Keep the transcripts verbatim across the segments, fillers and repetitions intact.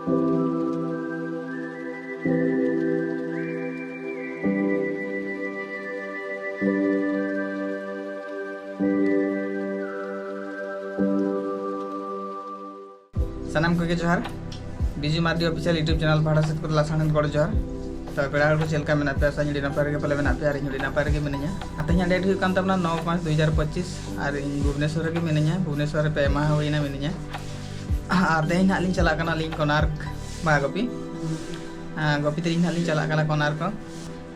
ᱥᱟᱱᱟᱢ ᱠᱚᱜᱮ ᱡᱚᱦᱟᱨ᱾ ᱵᱤᱡᱩ ᱢᱟᱨᱰᱤ ᱚᱯᱷᱤᱥᱤᱭᱟᱞ YouTube ᱪᱮᱱᱮᱞ ᱯᱟᱦᱴᱟ ᱥᱮᱫ ᱠᱷᱚᱱ ᱞᱟᱥᱟᱲᱦᱮᱫ ᱜᱚᱰ ᱡᱚᱦᱟᱨ᱾ ᱛᱚ ᱯᱮᱲᱟ ᱦᱚᱲ ᱠᱚ ᱪᱮᱫ ᱞᱮᱠᱟ ᱢᱮᱱᱟᱜ ᱯᱮᱭᱟ? ᱟᱥᱟ ᱟᱹᱧ ᱟᱹᱰᱤ ᱱᱟᱯᱟᱭ ᱨᱮᱜᱮ ᱯᱟᱞᱮ ᱢᱮᱱᱟᱜ ᱯᱮᱭᱟ ᱟᱨ ᱤᱧ ᱟᱹᱰᱤ ᱱᱟᱯᱟᱭ ᱨᱮᱜᱮ ᱢᱤᱱᱟᱹᱧᱟ᱾ ᱟᱨ ᱛᱮᱦᱮᱧᱟᱜ ᱰᱮᱴ ᱦᱩᱭᱩᱜ ᱠᱟᱱ ᱛᱟᱵᱚᱱᱟ ᱱᱚ ᱯᱟᱸᱪ ᱫᱩ ᱦᱟᱡᱟᱨ ᱯᱚᱸᱪᱤᱥ ᱟᱨ ᱤᱧ ᱵᱷᱩᱵᱽᱱᱮᱥᱚᱨ ᱨᱮᱜᱮ ᱢᱤᱱᱟᱹᱧᱟ᱾ ᱵᱷᱩᱵᱽᱱᱮᱥᱚᱨ ᱨᱮ ᱯᱮ ᱢᱟᱦᱟ ᱦᱩᱭᱱᱟ ᱢᱤᱱᱟᱹᱧᱟ᱾ ᱟᱨ ᱛᱮᱦᱮᱧ ᱱᱟᱦᱟᱜ ᱞᱤᱧ ᱪᱟᱞᱟᱜ ᱠᱟᱱᱟ ᱞᱤᱧ ᱠᱚᱱᱟᱨᱠ ᱵᱟ ᱜᱳᱯᱤ᱾ ᱟᱨ ᱜᱳᱯᱤ ᱛᱟᱹᱞᱤᱧ ᱱᱟᱦᱟᱜ ᱞᱤᱧ ᱪᱟᱞᱟᱜ ᱠᱟᱱᱟ ᱠᱚᱱᱟᱨᱠ᱾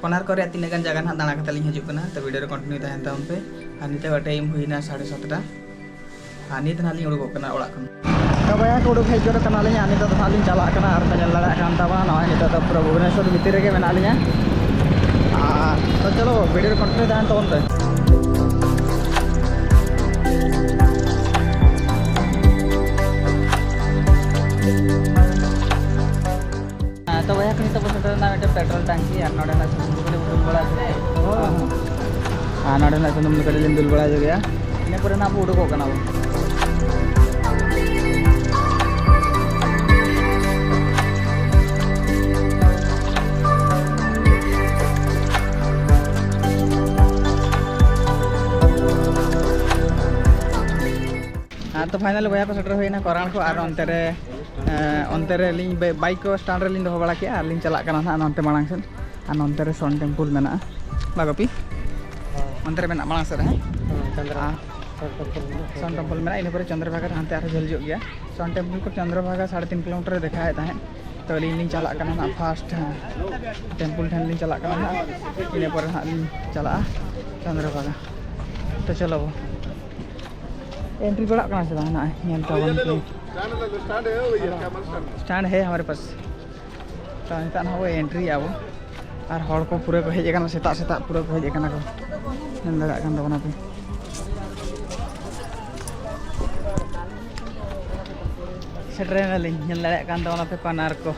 ᱠᱚᱱᱟᱨᱠ ᱨᱮᱭᱟᱜ ᱛᱤᱱᱟᱹᱜ ᱜᱟᱱ ᱡᱟᱭᱜᱟ ᱱᱟᱦᱟᱜ ᱫᱟᱬᱟ ᱠᱟᱛᱮ ᱞᱤᱧ ᱦᱤᱡᱩᱜ ᱠᱟᱱᱟ᱾ ᱛᱚ ᱵᱷᱤᱰᱤᱭᱳ ᱨᱮ ᱠᱚᱱᱴᱤᱱᱤᱭᱩ ᱛᱟᱦᱮᱱ ᱛᱟᱵᱚᱱ ᱯᱮ᱾ ᱟᱨ ᱱᱤᱛᱚᱜ ᱴᱟᱭᱤᱢ ᱦᱩᱭᱱᱟ ᱥᱟᱲᱮ ᱥᱟᱛᱴᱟ᱾ ᱟᱨ ᱱᱤᱛ ᱱᱟᱦᱟᱜ ᱞᱤᱧ ᱩᱰᱩᱠᱚᱜ ᱠᱟᱱᱟ ᱚᱲᱟᱜ ᱠᱷᱚᱱ᱾ ᱛᱚ ᱵᱚᱭᱦᱟ ᱠᱚ, ᱩᱰᱩᱠ ᱦᱮᱡ ᱜᱚᱫ ᱠᱟᱱᱟᱞᱤᱧ ᱟᱨ ᱱᱤᱛᱚᱜ ᱫᱚ ᱱᱟᱦᱟᱜ ᱞᱤᱧ ᱪᱟᱞᱟᱜ ᱠᱟᱱᱟ᱾ ᱟᱨ ᱯᱮ ᱧᱮᱞ ᱫᱟᱲᱮᱭᱟᱜ ᱠᱟᱱ ᱛᱟᱵᱚᱱᱟ, ᱱᱚᱜᱼᱚᱭ ᱱᱤᱛᱚᱜ ᱫᱚ ᱯᱩᱨᱟᱹ ᱵᱷᱩᱵᱽᱱᱮᱥᱚᱨ ᱵᱷᱤᱛᱤᱨ ᱨᱮᱜᱮ ᱢᱮᱱᱟᱜ ᱞᱤᱧᱟ᱾ ᱟᱨ ᱛᱚ ᱪᱚᱞᱚ, ᱵᱷᱤᱰᱤᱭᱳ ᱨᱮ ᱠᱚᱱᱴᱤᱱᱤᱭᱩ ᱛᱟᱦᱮᱱ ᱛᱟᱵᱚᱱ ᱯᱮ᱾ ᱦᱮᱸ, ᱛᱚ ᱵᱚᱭᱦᱟ ᱠᱚ, ᱱᱤᱛᱚᱜ ᱵᱚ ᱥᱮᱴᱮᱨ ᱮᱱᱟ ᱢᱤᱫᱴᱮᱱ ᱯᱮᱴᱨᱳᱞ ᱴᱟᱝᱠᱤ᱾ ᱟᱨ ᱱᱚᱰᱮ ᱱᱟᱜ ᱥᱩᱱᱩᱢ ᱠᱚ ᱠᱟᱹᱴᱤᱡ ᱵᱚ ᱫᱩᱞ ᱵᱟᱲᱟ ᱠᱮᱫᱟ᱾ ᱟᱨ ᱱᱚᱰᱮ ᱱᱟᱜ ᱥᱩᱱᱩᱢ ᱠᱚ ᱠᱟᱹᱴᱤᱡ ᱞᱤᱧ ᱫᱩᱞ ᱵᱟᱲᱟ ᱧᱚᱜ ᱜᱮᱭᱟ᱾ ᱤᱱᱟᱹ ᱯᱚᱨᱮ ᱱᱟᱜ ᱵᱚ ᱩᱰᱩᱠᱚᱜ ᱠᱟᱱᱟ ᱵᱚ᱾ ᱦᱮᱸ, ᱛᱚ ᱯᱷᱟᱭᱱᱟᱞᱤ ᱵᱚᱭᱦᱟ ᱠᱚ ᱥᱮᱴᱮᱨ ᱦᱩᱭᱱᱟ ᱠᱚᱨᱟᱲ ᱠᱚ᱾ ᱟᱨ ᱚᱱᱛᱮ ᱨᱮ, ᱮᱸ, ᱚᱱᱛᱮ ᱨᱮ ᱞᱤᱧ ᱵᱮ-, ᱵᱟᱭᱤᱠ ᱠᱚ ᱥᱴᱮᱱᱰ ᱨᱮᱞᱤᱧ ᱫᱚᱦᱚ ᱵᱟᱲᱟ ᱠᱮᱜᱼᱟ ᱟᱨ ᱞᱤᱧ ᱪᱟᱞᱟᱜ ᱠᱟᱱᱟ ᱱᱟᱦᱟᱜ ᱱᱚᱱᱛᱮ ᱢᱟᱲᱟᱝ ᱥᱮᱫ᱾ ᱟᱨ ᱱᱚᱱᱛᱮ ᱨᱮ ᱥᱚᱱ ᱴᱮᱢᱯᱩᱞ ᱢᱮᱱᱟᱜᱼᱟ, ᱵᱟ ᱜᱳᱯᱤ? ᱦᱮᱸ᱾ ᱚᱱᱛᱮ ᱨᱮ ᱢᱮᱱᱟᱜᱼᱟ ᱢᱟᱲᱟᱝ ᱥᱮᱫ ᱨᱮ, ᱦᱮᱸ᱾ ᱦᱮᱸ, ᱪᱚᱱᱫᱨᱚ-, ᱟᱨ ᱥᱚᱱ ᱴᱮᱢᱯᱩᱞ ᱢᱮᱱᱟᱜᱼᱟ᱾ ᱥᱚᱱ ᱴᱮᱢᱯᱩᱞ ᱢᱮᱱᱟᱜᱼᱟ, ᱤᱱᱟᱹ ᱯᱚᱨᱮ ᱪᱚᱱᱫᱨᱚ ᱵᱷᱟᱜᱟ ᱦᱟᱱᱛᱮ ᱟᱨᱦᱚᱸ ᱡᱷᱟᱹᱞ ᱧᱚᱜ ᱜᱮᱭᱟ᱾ ᱥᱚᱱ ᱴᱮᱢᱯᱩᱞ ᱠᱷᱚᱱ ᱪᱚᱱᱫᱨᱚ ᱵᱷᱟᱜᱟ ᱥᱟᱲᱮ ᱛᱤᱱ ᱠᱤᱞᱳᱢᱤᱴᱟᱨ ᱮ ᱫᱮᱠᱷᱟᱣᱮᱫ ᱛᱟᱦᱮᱸᱫ᱾ ᱛᱚ ᱟᱹᱞᱤᱧ ᱞᱤᱧ ᱪᱟᱞᱟᱜ ᱠᱟᱱᱟ ᱱᱟᱦᱟᱜ ᱯᱷᱟᱥᱴ, ᱦᱮᱸ, ᱴᱮᱢᱯᱩᱞ ᱴᱷᱮᱱ ᱞᱤᱧ ᱪᱟᱞᱟᱜ ᱠᱟᱱᱟ ᱱᱟᱦᱟᱜ᱾ ᱤᱱᱟᱹ ᱯᱚᱨᱮ ᱱᱟᱦᱟᱜ ᱞᱤᱧ ᱪᱟᱞᱟᱜᱼᱟ ᱪᱚᱱᱫᱨᱚ ᱵᱷᱟᱜᱟ᱾ ᱛᱚ ᱪᱚᱞᱚ ᱵᱚ᱾ ᱮᱱᱴᱨᱤ ᱯᱟᱲᱟᱜ ᱠᱟᱱᱟ ᱥᱮ ᱵᱟᱝ ᱱᱟᱦᱟᱜ ᱧᱮᱞ ᱛᱟᱵᱚᱱ ᱯᱮ᱾ ᱥᱴᱮᱱᱰ ᱦᱮ ᱦᱟᱢᱟᱨᱮ ᱯᱟᱥ᱾ ᱛᱚ ᱱᱤᱛᱚᱜ ᱱᱟᱦᱟᱜ ᱵᱚ ᱮᱱᱴᱨᱤᱭᱮᱜᱼᱟ ᱵᱚ᱾ ᱟᱨ ᱦᱚᱲ ᱠᱚ ᱯᱩᱨᱟᱹ ᱠᱚ ᱦᱮᱡ ᱟᱠᱟᱱᱟ, ᱥᱮᱛᱟᱜ ᱥᱮᱛᱟᱜ ᱯᱩᱨᱟᱹ ᱠᱚ ᱦᱮᱡ ᱟᱠᱟᱱᱟ ᱠᱚ᱾ ᱧᱮᱞ ᱫᱟᱲᱮᱭᱟᱜ ᱠᱟᱱ ᱛᱟᱵᱚᱱᱟ ᱯᱮ᱾ ᱥᱮᱴᱮᱨᱮᱱᱟᱞᱤᱧ, ᱧᱮᱞ ᱫᱟᱲᱮᱭᱟᱜ ᱠᱟᱱ ᱛᱟᱵᱚᱱᱟ ᱯᱮ ᱠᱚᱨᱱᱟᱨ ᱠᱚ᱾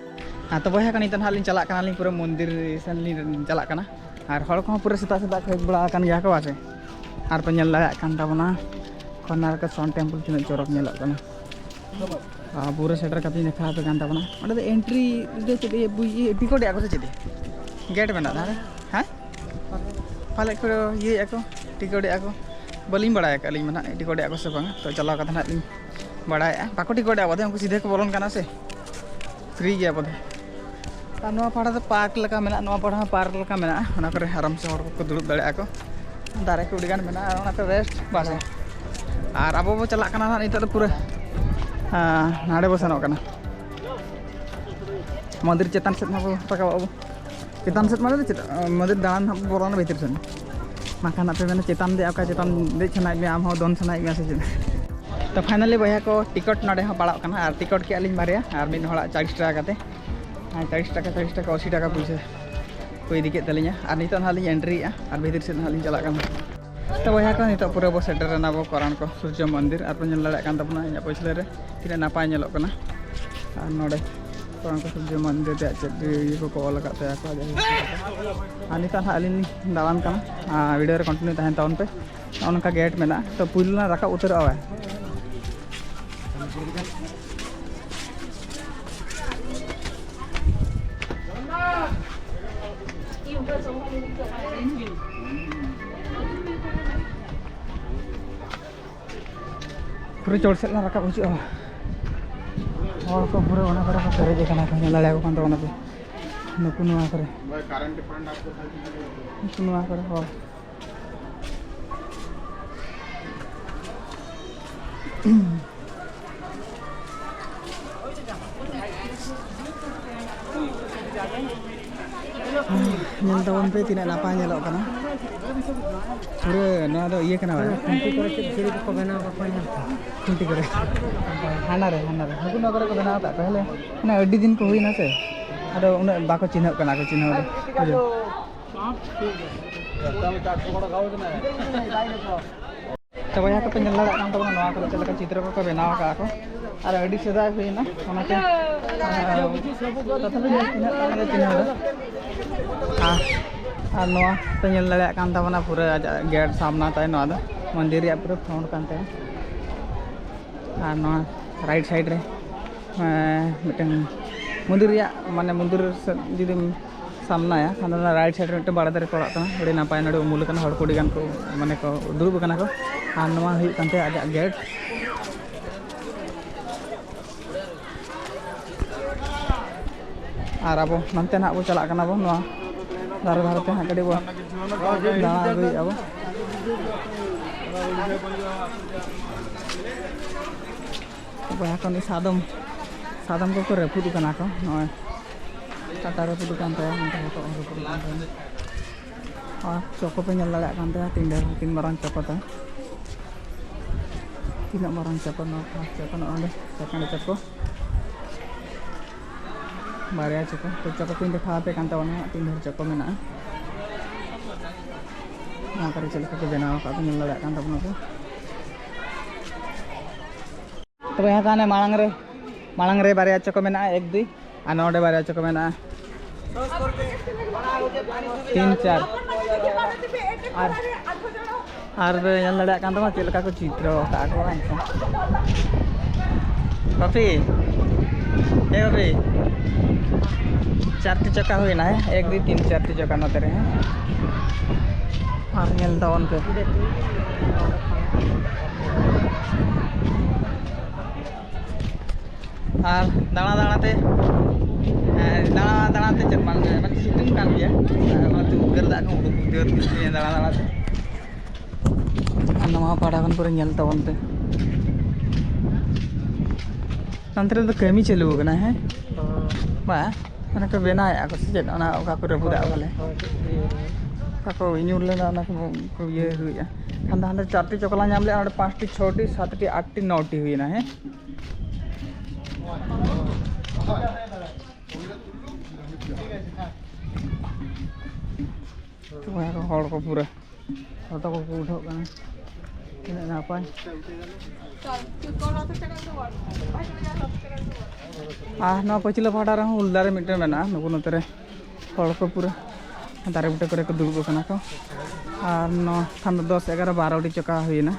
ᱦᱮᱸ, ᱛᱚ ᱵᱚᱭᱦᱟ ᱠᱚ, ᱱᱤᱛᱚᱜ ᱱᱟᱦᱟᱜ ᱞᱤᱧ ᱪᱟᱞᱟᱜ ᱠᱟᱱᱟᱞᱤᱧ, ᱯᱩᱨᱟᱹ ᱢᱚᱱᱫᱤᱨ ᱥᱮᱱ ᱞᱤᱧ ᱪᱟᱞᱟᱜ ᱠᱟᱱᱟ᱾ ᱟᱨ ᱦᱚᱲ ᱠᱚᱦᱚᱸ ᱯᱩᱨᱟᱹ ᱥᱮᱛᱟᱜ ᱥᱮᱛᱟᱜ ᱠᱚ ᱦᱮᱡ ᱵᱟᱲᱟ ᱟᱠᱟᱱ ᱜᱮᱭᱟ ᱠᱚ, ᱵᱟᱥᱮ? ᱟᱨ ᱯᱮ ᱧᱮᱞ ᱫᱟᱲᱮᱭᱟᱜ ᱠᱟᱱ ᱛᱟᱵᱚᱱᱟ ᱠᱚᱨᱱᱟᱨ ᱠᱚ ᱥᱚᱱ ᱴᱮᱢᱯᱩᱞ ᱛᱤᱱᱟᱹᱜ ᱪᱚᱨᱚᱠ ᱧᱮᱞᱚᱜ ᱠᱟᱱᱟ᱾ ᱟᱨ ᱯᱩᱨᱟᱹ ᱥᱮᱴᱮᱨ ᱠᱟᱛᱮᱧ ᱫᱮᱠᱷᱟᱣ ᱟᱯᱮ ᱠᱟᱱ ᱛᱟᱵᱚᱱᱟ᱾ ᱚᱸᱰᱮ ᱫᱚ ᱮᱱᱴᱨᱤ ᱫᱚ ᱪᱮᱫ ᱤᱭᱟᱹ ᱵᱩᱡᱽ-, ᱤᱭᱟᱹ ᱴᱤᱠᱤᱴ ᱮᱫ ᱟᱠᱚ ᱥᱮ ᱪᱮᱫ? ᱜᱮᱴ ᱢᱮᱱᱟᱜᱼᱟ ᱛᱟᱦᱞᱮ? ᱦᱮᱸ? ᱯᱟᱞᱮᱫ ᱠᱚ ᱤᱭᱟᱹᱭᱮᱫᱼᱟ ᱠᱚ, ᱴᱤᱠᱤᱴ ᱮᱫᱼᱟ ᱠᱚ᱾ ᱵᱟᱹᱞᱤᱧ ᱵᱟᱲᱟᱭ ᱟᱠᱟᱫ ᱟᱹᱞᱤᱧ ᱢᱟ ᱱᱟᱦᱟᱜ, ᱴᱤᱠᱤᱴ ᱮᱫᱼᱟ ᱠᱚ ᱥᱮ ᱵᱟᱝᱟ᱾ ᱛᱚ, ᱪᱟᱞᱟᱣ ᱠᱟᱛᱮ ᱱᱟᱦᱟᱜ ᱞᱤᱧ ᱵᱟᱲᱟᱭᱮᱫᱼᱟ᱾ ᱵᱟᱠᱚ ᱴᱤᱠᱤᱴ ᱮᱫᱼᱟ ᱵᱚᱫᱷᱚᱭ, ᱩᱱᱠᱩ ᱥᱤᱫᱷᱟᱹ ᱠᱚ ᱵᱚᱞᱚᱱ ᱠᱟᱱᱟ ᱥᱮ᱾ ᱯᱷᱨᱤ ᱜᱮᱭᱟ ᱵᱚᱫᱷᱚᱭ᱾ ᱟᱨ ᱱᱚᱣᱟ ᱯᱟᱦᱴᱟ ᱫᱚ ᱯᱟᱨᱠ ᱞᱮᱠᱟ ᱢᱮᱱᱟᱜᱼᱟ, ᱱᱚᱣᱟ ᱯᱟᱦᱴᱟ ᱦᱚᱸ ᱯᱟᱨᱠ ᱞᱮᱠᱟ ᱢᱮᱱᱟᱜᱼᱟ᱾ ᱚᱱᱟ ᱠᱚᱨᱮ ᱟᱨᱟᱢ ᱥᱮ ᱦᱚᱲ ᱠᱚᱠᱚ ᱫᱩᱲᱩᱵ ᱫᱟᱲᱮᱭᱟᱜᱼᱟ ᱠᱚ᱾ ᱫᱟᱨᱮ ᱠᱚ ᱟᱹᱰᱤ ᱜᱟᱱ ᱢᱮᱱᱟᱜᱼᱟ, ᱟᱨ ᱚᱱᱟ ᱠᱚᱨᱮ ᱨᱮᱥᱴ ᱵᱟᱥ᱾ ᱟᱨ ᱟᱵᱚ ᱵᱚ ᱪᱟᱞᱟᱜ ᱠᱟᱱᱟ ᱱᱟᱦᱟᱜ ᱱᱤᱛᱚᱜ ᱫᱚ ᱯᱩᱨᱟᱹ, ᱟᱸ, ᱱᱟᱰᱮ ᱵᱚ ᱥᱮᱱᱚᱜ ᱠᱟᱱᱟ᱾ ᱢᱚᱱᱫᱤᱨ ᱪᱮᱛᱟᱱ ᱥᱮᱫ ᱦᱚᱸ ᱵᱚ ᱨᱟᱠᱟᱵᱚᱜ ᱟᱵᱚ᱾ ᱪᱮᱛᱟᱱ ᱥᱮᱫ ᱢᱟᱱᱮ ᱫᱚ ᱪᱮᱫ? ᱢᱚᱱᱫᱤᱨ ᱫᱟᱬᱟᱱ ᱦᱟᱸᱜ ᱵᱚ ᱵᱚᱞᱚᱱᱟ ᱵᱷᱤᱛᱤᱨ ᱥᱮᱫ᱾ ᱵᱟᱝᱠᱷᱟᱱ ᱟᱯᱮ ᱢᱮᱱᱟ ᱪᱮᱛᱟᱱ ᱫᱮᱡ, ᱚᱠᱟ ᱪᱮᱛᱟᱱ ᱫᱮᱡ ᱥᱟᱱᱟᱭᱮᱫ ᱢᱮᱭᱟ, ᱟᱢ ᱦᱚᱸ ᱫᱚᱱ ᱥᱟᱱᱟᱭᱮᱫ ᱢᱮᱭᱟ ᱥᱮ ᱪᱮᱫ? ᱛᱚ finally ᱵᱚᱭᱦᱟ ᱠᱚ, ᱴᱤᱠᱤᱴ ᱱᱚᱰᱮ ᱦᱚᱸ ᱯᱟᱲᱟᱜ ᱠᱟᱱᱟ, ᱟᱨ ᱴᱤᱠᱤᱴ ᱠᱮᱜᱼᱟ ᱞᱤᱧ ᱵᱟᱨᱭᱟ, ᱟᱨ ᱢᱤᱫ ᱦᱚᱲᱟᱜ ᱪᱟᱞᱤᱥ ᱴᱟᱠᱟ ᱠᱟᱛᱮ᱾ ᱟᱨ ᱪᱟᱞᱤᱥ ᱴᱟᱠᱟ, ᱪᱟᱞᱤᱥ ᱴᱟᱠᱟ, ᱟᱥᱤ ᱴᱟᱠᱟ ᱯᱩᱭᱥᱟᱹ ᱠᱚ ᱤᱫᱤ ᱠᱮᱫ ᱛᱟᱹᱞᱤᱧᱟ᱾ ᱟᱨ ᱱᱤᱛᱚᱜ ᱱᱟᱦᱟᱜ ᱞᱤᱧ ᱮᱱᱴᱨᱤᱭᱮᱜᱼᱟ, ᱟᱨ ᱵᱷᱤᱛᱤᱨ ᱥᱮᱫ ᱱᱟᱦᱟᱜ ᱞᱤᱧ ᱪᱟᱞᱟᱜ ᱠᱟᱱᱟ᱾ ᱛᱚ ᱵᱚᱭᱦᱟ ᱠᱚ, ᱱᱤᱛᱚᱜ ᱯᱩᱨᱟᱹ ᱵᱚ ᱥᱮᱴᱮᱨ ᱮᱱᱟ ᱵᱚ ᱠᱚᱨᱟᱱ ᱠᱚ ᱥᱩᱨᱡᱚ ᱢᱚᱱᱫᱤᱨ᱾ ᱟᱨ ᱯᱮ ᱧᱮᱞ ᱫᱟᱲᱮᱭᱟᱜ ᱠᱟᱱ ᱛᱟᱵᱚᱱᱟ ᱤᱧᱟᱹᱜ ᱯᱟᱹᱪᱷᱞᱟᱹ ᱨᱮ ᱛᱤᱱᱟᱹᱜ ᱱᱟᱯᱟᱭ ᱧᱮᱞᱚᱜ ᱠᱟᱱᱟ᱾ ᱟᱨ ᱱᱚᱰᱮ ᱠᱚᱨᱟᱱ ᱠᱚ ᱥᱩᱨᱡᱚ ᱢᱚᱱᱫᱤᱨ ᱨᱮᱭᱟᱜ ᱪᱮᱫ ᱤᱭᱟᱹ ᱠᱚᱠᱚ ᱚᱞ ᱟᱠᱟᱫ ᱛᱟᱭᱟ ᱠᱚ, ᱟᱨ ᱱᱤᱛᱚᱜ ᱱᱟᱦᱟᱜ ᱟᱹᱞᱤᱧ ᱞᱤᱧ ᱫᱟᱬᱟᱱ ᱠᱟᱱᱟ᱾ ᱟᱨ ᱵᱷᱤᱰᱤᱭᱳ ᱨᱮ ᱠᱚᱱᱴᱤᱱᱤᱭᱩ ᱛᱟᱦᱮᱱ ᱛᱟᱵᱚᱱ ᱯᱮ᱾ ᱱᱚᱜᱼᱚ ᱱᱚᱝᱠᱟ ᱜᱮᱴ ᱢᱮᱱᱟᱜᱼᱟ, ᱛᱚ ᱯᱩᱭᱞᱩ ᱞᱟᱝ ᱨᱟᱠᱟᱵ ᱩᱛᱟᱹᱨᱚᱜᱼᱟ᱾ ᱯᱩᱨᱟᱹ ᱪᱚᱴ ᱥᱮᱫ ᱞᱟᱝ ᱨᱟᱠᱟᱵ ᱦᱤᱡᱩᱜᱼᱟ᱾ ᱦᱚᱲ ᱠᱚ ᱯᱩᱨᱟᱹ ᱚᱱᱟ ᱠᱚᱨᱮ ᱠᱚ ᱯᱮᱨᱮᱡ ᱟᱠᱟᱱᱟ ᱠᱚ, ᱧᱮᱞ ᱫᱟᱲᱮᱭᱟᱠᱚ ᱠᱟᱱ ᱛᱟᱵᱚᱱᱟ ᱯᱮ᱾ ᱱᱩᱠᱩ ᱱᱚᱣᱟ ᱠᱚᱨᱮ, ᱱᱩᱠᱩ ᱱᱚᱣᱟ ᱠᱚᱨᱮ ᱦᱚᱲ᱾ ᱧᱮᱞ ᱛᱟᱵᱚᱱ ᱯᱮ ᱛᱤᱱᱟᱹᱜ ᱱᱟᱯᱟᱭ ᱧᱮᱞᱚᱜ ᱠᱟᱱᱟ᱾ ᱯᱩᱨᱟᱹ ᱱᱚᱣᱟ ᱫᱚ ᱤᱭᱟᱹ ᱠᱟᱱᱟ ᱵᱟᱝ? ᱠᱷᱩᱱᱴᱤ ᱠᱚᱨᱮ ᱪᱮᱫ ᱪᱤᱞᱤ ᱠᱚᱠᱚ ᱵᱮᱱᱟᱣ ᱠᱟᱠᱚᱣᱟ ᱧᱮᱞ ᱯᱮ᱾ ᱠᱷᱩᱱᱴᱤ ᱠᱚᱨᱮ᱾ ᱦᱟᱱᱟ ᱨᱮ, ᱦᱟᱱᱟ ᱨᱮ᱾ ᱱᱩᱠᱩ ᱱᱚᱣᱟ ᱠᱚᱨᱮ ᱠᱚ ᱵᱮᱱᱟᱣ ᱟᱠᱟᱫ ᱠᱚᱣᱟ, ᱦᱮᱞᱮ᱾ ᱢᱟᱱᱮ ᱟᱹᱰᱤ ᱫᱤᱱ ᱠᱚ ᱦᱩᱭᱱᱟ ᱥᱮ, ᱟᱫᱚ ᱩᱱᱟᱹᱜ ᱵᱟᱠᱚ ᱪᱤᱱᱦᱟᱹᱜ ᱠᱟᱱᱟ ᱠᱚ, ᱪᱤᱱᱦᱟᱹᱣ ᱫᱚ᱾ ᱵᱩᱡᱷᱟᱹᱣ? ᱛᱚ ᱵᱚᱭᱦᱟ ᱠᱚᱯᱮ ᱧᱮᱞ ᱫᱟᱲᱮᱭᱟᱜ ᱠᱟᱱ ᱛᱟᱵᱚᱱᱟ, ᱱᱚᱣᱟ ᱠᱚᱨᱮ ᱪᱮᱫ ᱞᱮᱠᱟ ᱪᱤᱛᱨᱚ ᱠᱚᱠᱚ ᱵᱮᱱᱟᱣ ᱟᱠᱟᱫᱼᱟ ᱠᱚ, ᱟᱨ ᱟᱹᱰᱤ ᱥᱮᱫᱟᱭ ᱦᱩᱭᱱᱟ, ᱚᱱᱟᱛᱮ, ᱟᱨ, ᱛᱚᱛᱷᱟᱯᱤ ᱛᱤᱱᱟᱹᱜ ᱜᱟᱱ ᱞᱮ ᱪᱤᱱᱦᱟᱹᱣ ᱮᱫᱟ᱾ ᱟᱨ, ᱟᱨ ᱱᱚᱣᱟ ᱯᱮ ᱧᱮᱞ ᱫᱟᱲᱮᱭᱟᱜ ᱠᱟᱱ ᱛᱟᱵᱚᱱᱟ, ᱯᱩᱨᱟᱹ ᱟᱡᱟᱜ ᱜᱮᱴ ᱥᱟᱢᱱᱟ ᱛᱟᱭ, ᱱᱚᱣᱟ ᱫᱚ ᱢᱚᱱᱫᱤᱨ ᱨᱮᱭᱟᱜ ᱯᱩᱨᱟᱹ ᱯᱷᱨᱚᱱᱴ ᱠᱟᱱ ᱛᱟᱭᱟ᱾ ᱟᱨ ᱱᱚᱣᱟ ᱨᱟᱭᱤᱴ ᱥᱟᱭᱤᱰ ᱨᱮ ᱮᱸ, ᱢᱤᱫᱴᱟᱝ ᱢᱚᱱᱫᱤᱨ ᱨᱮᱭᱟᱜ, ᱢᱟᱱᱮ, ᱢᱚᱱᱫᱤᱨ ᱥᱮᱫ ᱡᱩᱫᱤᱢ ᱥᱟᱢᱱᱟᱭᱟ, ᱠᱷᱟᱱ ᱫᱚ ᱚᱱᱟ ᱨᱟᱭᱤᱴ ᱥᱟᱭᱤᱰ ᱨᱮ ᱢᱤᱫᱴᱟᱝ ᱵᱟᱲᱮ ᱫᱟᱨᱮ ᱠᱚ ᱟᱲᱟᱜ ᱠᱟᱱᱟ᱾ ᱟᱹᱰᱤ ᱱᱟᱯᱟᱭ ᱱᱚᱰᱮ ᱩᱢᱩᱞ ᱟᱠᱟᱱᱟ, ᱦᱚᱲ ᱠᱚ ᱟᱹᱰᱤ ᱜᱟᱱ ᱠᱚ, ᱢᱟᱱᱮ, ᱠᱚ ᱫᱩᱲᱩᱵ ᱟᱠᱟᱱᱟ ᱠᱚ᱾ ᱟᱨ ᱱᱚᱣᱟ ᱦᱩᱭᱩᱜ ᱠᱟᱱ ᱛᱟᱭᱟ ᱟᱡᱟᱜ ᱜᱮᱴ᱾ ᱟᱨ ᱟᱵᱚ ᱱᱚᱱᱛᱮ ᱱᱟᱦᱟᱜ ᱵᱚ ᱪᱟᱞᱟᱜ ᱠᱟᱱᱟ ᱵᱚ, ᱱᱚᱣᱟ ᱫᱷᱟᱨᱮ ᱫᱷᱟᱨᱮ ᱛᱮ ᱦᱟᱸᱜ ᱠᱟᱹᱴᱤᱡ ᱵᱚ ᱫᱟᱬᱟ ᱟᱹᱜᱩᱭᱮᱫᱼᱟ ᱵᱚ᱾ ᱵᱚᱭᱦᱟ ᱠᱚ, ᱩᱱᱤ ᱥᱟᱫᱚᱢ, ᱥᱟᱫᱚᱢ ᱠᱚᱠᱚ ᱨᱟᱹᱯᱩᱫ ᱠᱟᱱᱟ ᱠᱚ᱾ ᱱᱚᱜᱼᱚᱭ ᱠᱟᱴᱟ ᱨᱟᱹᱯᱩᱫ ᱠᱟᱱ ᱛᱟᱭᱟ, ᱚᱱᱛᱮ ᱦᱚᱴᱚᱜ ᱦᱚᱸ ᱨᱟᱹᱯᱩᱫ ᱠᱟᱱ ᱛᱟᱭᱟ᱾ ᱟᱨ ᱪᱚᱠᱚ ᱯᱮ ᱧᱮᱞ ᱫᱟᱲᱮᱭᱟᱜ ᱠᱟᱱ ᱛᱟᱭᱟ, ᱛᱤᱱ ᱰᱷᱮᱨ, ᱛᱤᱱ ᱢᱟᱨᱟᱝ ᱪᱚᱠᱚ ᱛᱟᱭ, ᱛᱤᱱᱟᱹᱜ ᱢᱟᱨᱟᱝ ᱪᱚᱠᱚ, ᱱᱚᱣᱟ ᱯᱷᱟᱥᱴ ᱪᱚᱠᱚ, ᱱᱚᱜᱼᱚᱭ ᱱᱚᱸᱰᱮ ᱥᱮᱠᱮᱱᱰ ᱪᱚᱠᱚ, ᱵᱟᱨᱭᱟ ᱪᱚᱠᱚ᱾ ᱛᱚ, ᱪᱚᱠᱚ ᱠᱚᱧ ᱫᱮᱠᱷᱟᱣ ᱟᱯᱮ ᱠᱟᱱ ᱛᱟᱵᱚᱱᱟ ᱦᱟᱸᱜ, ᱛᱤᱱ ᱰᱷᱮᱨ ᱪᱚᱠᱚ ᱢᱮᱱᱟᱜᱼᱟ᱾ ᱱᱚᱣᱟ ᱠᱚᱨᱮ ᱪᱮᱫ ᱞᱮᱠᱟ ᱠᱚ ᱵᱮᱱᱟᱣ ᱟᱠᱟᱫ ᱯᱮ ᱧᱮᱞ ᱫᱟᱲᱮᱭᱟᱜ ᱠᱟᱱ ᱛᱟᱵᱚᱱᱟ ᱯᱮ᱾ ᱛᱚᱵᱮ ᱦᱟᱸᱜ ᱦᱟᱱᱮ ᱢᱟᱲᱟᱝ ᱨᱮ, ᱢᱟᱲᱟᱝ ᱨᱮ ᱵᱟᱨᱭᱟ ᱪᱚᱠᱚ ᱢᱮᱱᱟᱜᱼᱟ, ᱮᱠ ᱫᱩᱭ, ᱟᱨ ᱱᱚᱰᱮ ᱵᱟᱨᱭᱟ ᱪᱚᱠᱚ ᱢᱮᱱᱟᱜᱼᱟ, ᱛᱤᱱ ᱪᱟᱨ᱾ ᱟᱨ, ᱟᱨ ᱯᱮ ᱧᱮᱞ ᱫᱟᱲᱮᱭᱟᱜ ᱠᱟᱱ ᱛᱟᱢᱟ ᱪᱮᱫ ᱞᱮᱠᱟ ᱠᱚ ᱪᱤᱛᱨᱚ ᱟᱠᱟᱫ ᱠᱚ, ᱦᱮᱸ ᱥᱮ? ᱵᱟᱯᱤ, ᱮ ᱵᱟᱯᱤ, ᱪᱟᱨᱴᱤ ᱪᱚᱠᱟ ᱦᱩᱭᱱᱟ, ᱦᱮᱸ? ᱮᱠ, ᱫᱩᱭ, ᱛᱤᱱ, ᱪᱟᱨᱴᱤ ᱪᱚᱠᱟ ᱱᱚᱛᱮ ᱨᱮ, ᱦᱮᱸ? ᱟᱨ ᱧᱮᱞ ᱛᱟᱵᱚᱱ ᱯᱮ᱾ ᱟᱨ ᱫᱟᱬᱟ ᱫᱟᱬᱟ ᱛᱮ, ᱦᱮᱸ, ᱫᱟᱬᱟ ᱫᱟᱬᱟ ᱛᱮ ᱪᱮᱫ ᱵᱟᱝ, ᱢᱟᱱᱮ, ᱥᱤᱛᱩᱝ ᱠᱟᱱ ᱜᱮᱭᱟ᱾ ᱟᱨ ᱚᱱᱟᱛᱮ ᱩᱫᱽᱜᱟᱹᱨ ᱫᱟᱜ ᱠᱚ ᱩᱰᱩᱠ ᱩᱫᱽᱜᱟᱹᱨ ᱜᱮ ᱫᱟᱬᱟ ᱫᱟᱬᱟ ᱛᱮ᱾ ᱟᱨ ᱱᱚᱣᱟ ᱯᱟᱦᱴᱟ ᱠᱷᱚᱱ ᱯᱩᱨᱟᱹ ᱧᱮᱞ ᱛᱟᱵᱚᱱ ᱯᱮ᱾ ᱱᱚᱱᱛᱮ ᱨᱮᱫᱚ ᱠᱟᱹᱢᱤ ᱪᱟᱹᱞᱩ ᱟᱠᱟᱱᱟ, ᱦᱮᱸ? ᱵᱟ, ᱢᱟᱱᱮ ᱠᱚ ᱵᱮᱱᱟᱣᱮᱫᱼᱟ ᱠᱚ ᱥᱮ ᱪᱮᱫ? ᱚᱱᱟ ᱚᱠᱟ ᱠᱚ ᱨᱟᱹᱯᱩᱫᱟᱜᱼᱟ ᱵᱚᱞᱮ? ᱚᱠᱟ ᱠᱚ ᱧᱩᱨ ᱞᱮᱱᱟ, ᱚᱱᱟ ᱠᱚ, ᱠᱚ ᱤᱭᱟᱹ ᱦᱩᱭᱩᱜᱼᱟ᱾ ᱠᱷᱟᱱ ᱫᱚ ᱦᱟᱸᱰᱮ ᱪᱟᱨᱴᱤ ᱪᱚᱠᱞᱟ ᱧᱟᱢ ᱞᱮᱫᱼᱟ, ᱚᱸᱰᱮ ᱯᱟᱸᱪᱴᱤ, ᱪᱷᱚᱴᱤ, ᱥᱟᱛᱴᱤ, ᱟᱴᱴᱤ, ᱱᱚᱴᱤ ᱦᱩᱭᱮᱱᱟ, ᱦᱮᱸ? ᱛᱚᱵᱮ ᱦᱚᱲ ᱠᱚ ᱯᱩᱨᱟᱹ ᱡᱚᱛᱚ ᱠᱚ ᱩᱰᱷᱟᱹᱜ ᱠᱟᱱᱟ᱾ ᱛᱤᱱᱟᱹᱜ ᱱᱟᱯᱟᱭ᱾ ᱟᱨ ᱱᱚᱣᱟ ᱯᱟᱹᱪᱷᱞᱟᱹ ᱯᱟᱦᱴᱟ ᱨᱮᱦᱚᱸ ᱩᱞ ᱫᱟᱨᱮ ᱢᱤᱫᱴᱮᱱ ᱢᱮᱱᱟᱜᱼᱟ᱾ ᱱᱩᱠᱩ ᱱᱚᱛᱮ ᱨᱮ ᱦᱚᱲ ᱠᱚ ᱯᱩᱨᱟᱹ ᱫᱟᱨᱮ ᱵᱩᱴᱟᱹ ᱠᱚᱨᱮ ᱠᱚ ᱫᱩᱲᱩᱵ ᱟᱠᱟᱱᱟ ᱠᱚ᱾ ᱟᱨ ᱱᱚᱣᱟ ᱠᱷᱟᱱ ᱫᱚ ᱫᱚᱥ ᱮᱜᱟᱨᱚ ᱵᱟᱨᱚ ᱴᱤ ᱪᱚᱠᱟ ᱦᱩᱭᱮᱱᱟ᱾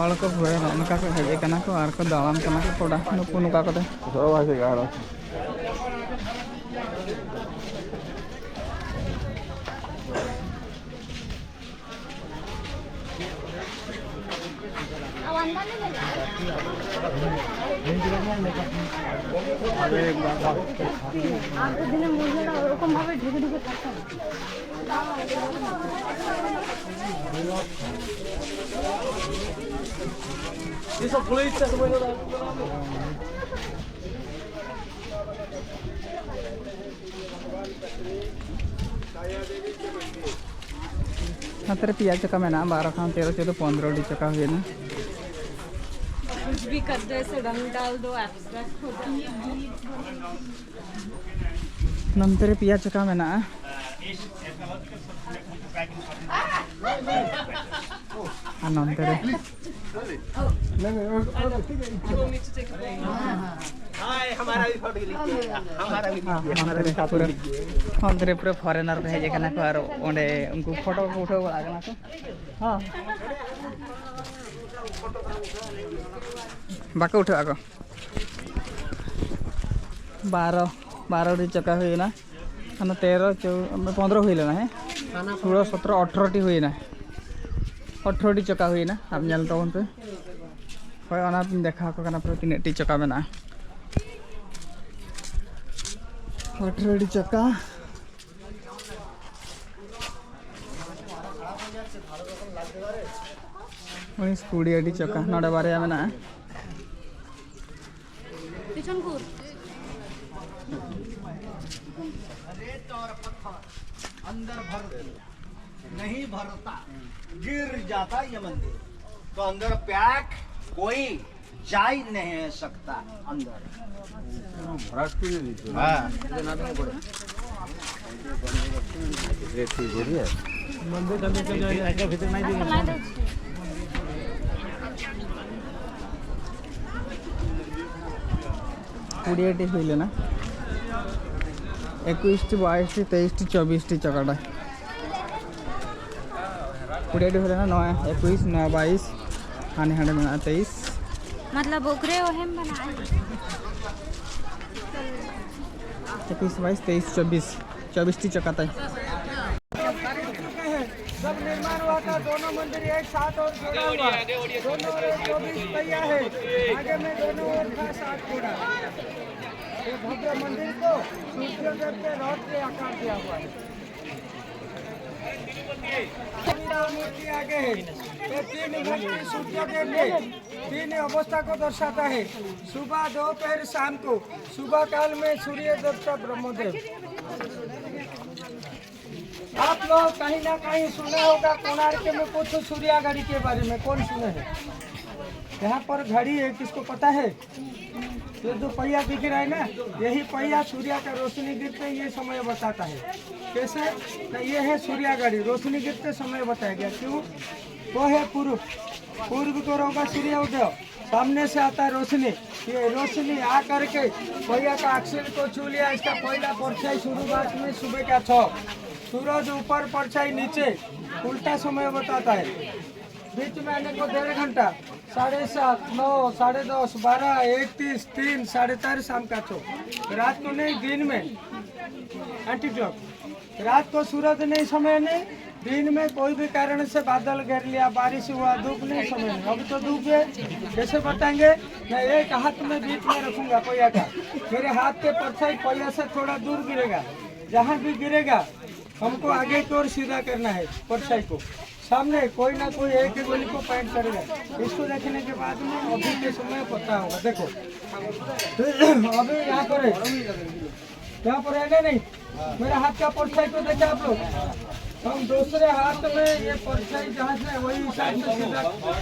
ᱦᱚᱲ ᱠᱚ ᱯᱩᱨᱟᱹ ᱱᱚᱜᱼᱚ ᱱᱚᱝᱠᱟ ᱠᱚ ᱦᱮᱡ ᱟᱠᱟᱱᱟ ᱠᱚ ᱟᱨ ᱠᱚ ᱫᱟᱬᱟᱱ ᱠᱟᱱᱟ ᱠᱚ ᱠᱚᱲᱟ ᱱᱩᱠᱩ ᱱᱚᱝᱠᱟ ᱠᱟᱛᱮ᱾ ᱱᱚᱛᱮ ᱨᱮ ᱯᱮᱭᱟ ᱪᱟᱠᱟ ᱢᱮᱱᱟᱜᱼᱟ, ᱵᱟᱨᱚ ᱠᱷᱚᱱ ᱛᱮᱨᱚ, ᱪᱳᱫᱽᱫᱳ, ᱯᱚᱱᱨᱚ ᱰᱤ ᱪᱟᱠᱟ ᱦᱩᱭᱮᱱᱟ᱾ कुछ भी कर दो, ऐसे रंग डाल दो, एब्स्ट्रैक्ट हो जाए। ᱱᱚᱱᱛᱮ ᱨᱮ ᱯᱮᱭᱟ ᱪᱟᱠᱟ ᱢᱮᱱᱟᱜᱼᱟ᱾ ᱟᱨ ᱱᱚᱱᱛᱮ ᱨᱮ ᱦᱮᱸ, ᱦᱮᱸ, ᱚᱱᱛᱮ ᱨᱮ ᱯᱩᱨᱟᱹ, ᱚᱱᱛᱮ ᱨᱮ ᱯᱩᱨᱟᱹ ᱯᱷᱚᱨᱮᱱᱟᱨ ᱠᱚ ᱦᱮᱡ ᱟᱠᱟᱱᱟ ᱠᱚ ᱟᱨ ᱚᱸᱰᱮ ᱩᱱᱠᱩ ᱯᱷᱳᱴᱳ ᱠᱚ ᱩᱴᱷᱟᱹᱣ ᱵᱟᱲᱟ ᱠᱟᱱᱟ ᱠᱚ᱾ ᱦᱮᱸ, ᱵᱟᱠᱚ ᱩᱴᱷᱟᱹᱜ ᱟᱠᱚ᱾ ᱵᱟᱨᱚ, ᱵᱟᱨᱚ ᱰᱤ ᱪᱟᱠᱟ ᱦᱩᱭᱮᱱᱟ᱾ ᱦᱟᱱᱟ ᱛᱮᱨᱚ, ᱪᱳ-, ᱯᱚᱱᱨᱚ ᱦᱩᱭ ᱞᱮᱱᱟ, ᱦᱮᱸ? ᱥᱳᱞᱳ, ᱥᱚᱛᱨᱚ, ᱟᱴᱷᱨᱚ ᱴᱤ ᱦᱩᱭᱮᱱᱟ᱾ ᱟᱴᱷᱨᱚ ᱴᱤ ᱪᱟᱠᱟ ᱦᱩᱭᱮᱱᱟ᱾ ᱟᱨ ᱧᱮᱞ ᱛᱟᱵᱚᱱ ᱯᱮ᱾ ᱦᱳᱭ, ᱚᱱᱟ ᱫᱮᱠᱷᱟᱣ ᱟᱠᱚ ᱠᱟᱱᱟ ᱯᱮ ᱛᱤᱱᱟᱹᱜ ᱴᱤ ᱪᱟᱠᱟ ᱢᱮᱱᱟᱜᱼᱟ᱾ ᱟᱴᱷᱨᱚ ᱴᱤ ᱪᱟᱠᱟ᱾ ᱩᱱᱤᱥ ᱠᱩᱲᱤ ᱟᱹᱰᱤ ᱪᱟᱠᱟ᱾ ᱱᱚᱰᱮ ᱵᱟᱨᱭᱟ ᱢᱮᱱᱟᱜᱼᱟ᱾ ᱯᱤᱪᱷᱚᱱ ᱜᱷᱩᱨ᱾ रेत और पत्थर अंदर भर दिया, नहीं भरता, गिर जाता ये मंदिर। तो अंदर पैक कोई जा ही नहीं सकता अंदर। हाँ। ये ठीक हो रही है। ᱠᱩᱲᱤᱭᱟᱹᱴᱤ ᱦᱩᱭ ᱞᱮᱱᱟ, ᱮᱠᱩᱥᱴᱤ, ᱵᱟᱭᱤᱥᱴᱤ, ᱛᱮᱭᱤᱥᱴᱤ, ᱪᱚᱵᱵᱤᱥᱴᱤ ᱪᱟᱠᱟᱰᱟ᱾ ᱠᱩᱲᱤᱭᱟᱹᱴᱤ ᱦᱩᱭ ᱞᱮᱱᱟ, ᱱᱚᱣᱟ ᱮᱠᱩᱥ, ᱱᱚᱣᱟ ᱵᱟᱭᱤᱥ, ᱦᱟᱱᱮ ᱦᱟᱸᱰᱮ ᱢᱮᱱᱟᱜᱼᱟ ᱛᱮᱭᱤᱥ᱾ ᱢᱚᱛᱞᱚᱵ ᱳᱠᱨᱮ ᱳᱦᱮᱢ ᱵᱟᱱᱟᱭ᱾ ᱮᱠᱩᱥ ᱵᱟᱭᱤᱥ ᱛᱮᱭᱤᱥ ᱪᱚᱵᱵᱤᱥ, ᱪᱚᱵᱵᱤᱥ ᱴᱤ ᱪᱟᱠᱟ ᱛᱟᱭ᱾ सब निर्माण हुआ था, दोनों मंदिर एक साथ और जोड़ा हुआ, दोनों ओर चौबीस पहिया है, आगे में दोनों ओर था सात घोड़ा। ये भव्य मंदिर को सूर्योदय के रथ के आकार दिया हुआ है। तीन मूर्ति आगे है, ये तीन मूर्ति सूर्योदय के तीन अवस्था को दर्शाता है, सुबह, दोपहर, शाम को। सुबह काल में सूर्य देवता ब्रह्मदेव। आप लोग कहीं ना कहीं सुना होगा कोणार्क में कुछ सूर्या घड़ी के बारे में, कौन सुने हैं? यहाँ पर घड़ी है, किसको पता है? ये जो पहिया दिख रहा है ना, यही पहिया सूर्या का रोशनी गिरते ये समय बताता है। कैसे? ना, ये है सूर्या घड़ी, रोशनी गिरते समय बताया गया। क्यों? वो है पूर्व, पूर्व को होगा सूर्य उदय, सामने से आता है रोशनी। ये रोशनी आ करके पहिया का अक्सिल को छू लिया। इसका पहला परछाई शुरुआत में सुबह का छः, सूरज ऊपर, परछाई नीचे, उल्टा समय बताता है। बीच में आने को डेढ़ घंटा, साढ़े सात, नौ, साढ़े दस, बारह, एक तीस, तीन, साढ़े चार, शाम का छः। रात को नहीं, दिन में। Anti clock. रात को सूरज नहीं, समय नहीं, दिन में कोई भी कारण से बादल घेर लिया, बारिश हुआ, धूप नहीं, समय नहीं। अभी तो धूप है, कैसे बताएंगे? मैं एक हाथ में बीच में रखूंगा पहिया का, मेरे हाथ के परछाई पहिया से थोड़ा दूर गिरेगा, जहाँ भी गिरेगा हमको आगे की ओर सीधा करना है परछाई को। सामने कोई ना कोई एक ही गोली को पॉइंट करेगा। इसको देखने के बाद में अभी के समय पता होगा। देखो, अभी यहाँ पर है, यहाँ पर है ना नहीं? मेरा हाथ का परछाई को देखे आप लोग। हम दूसरे हाथ में ये परछाई जहाँ से, वही हिसाब से सीधा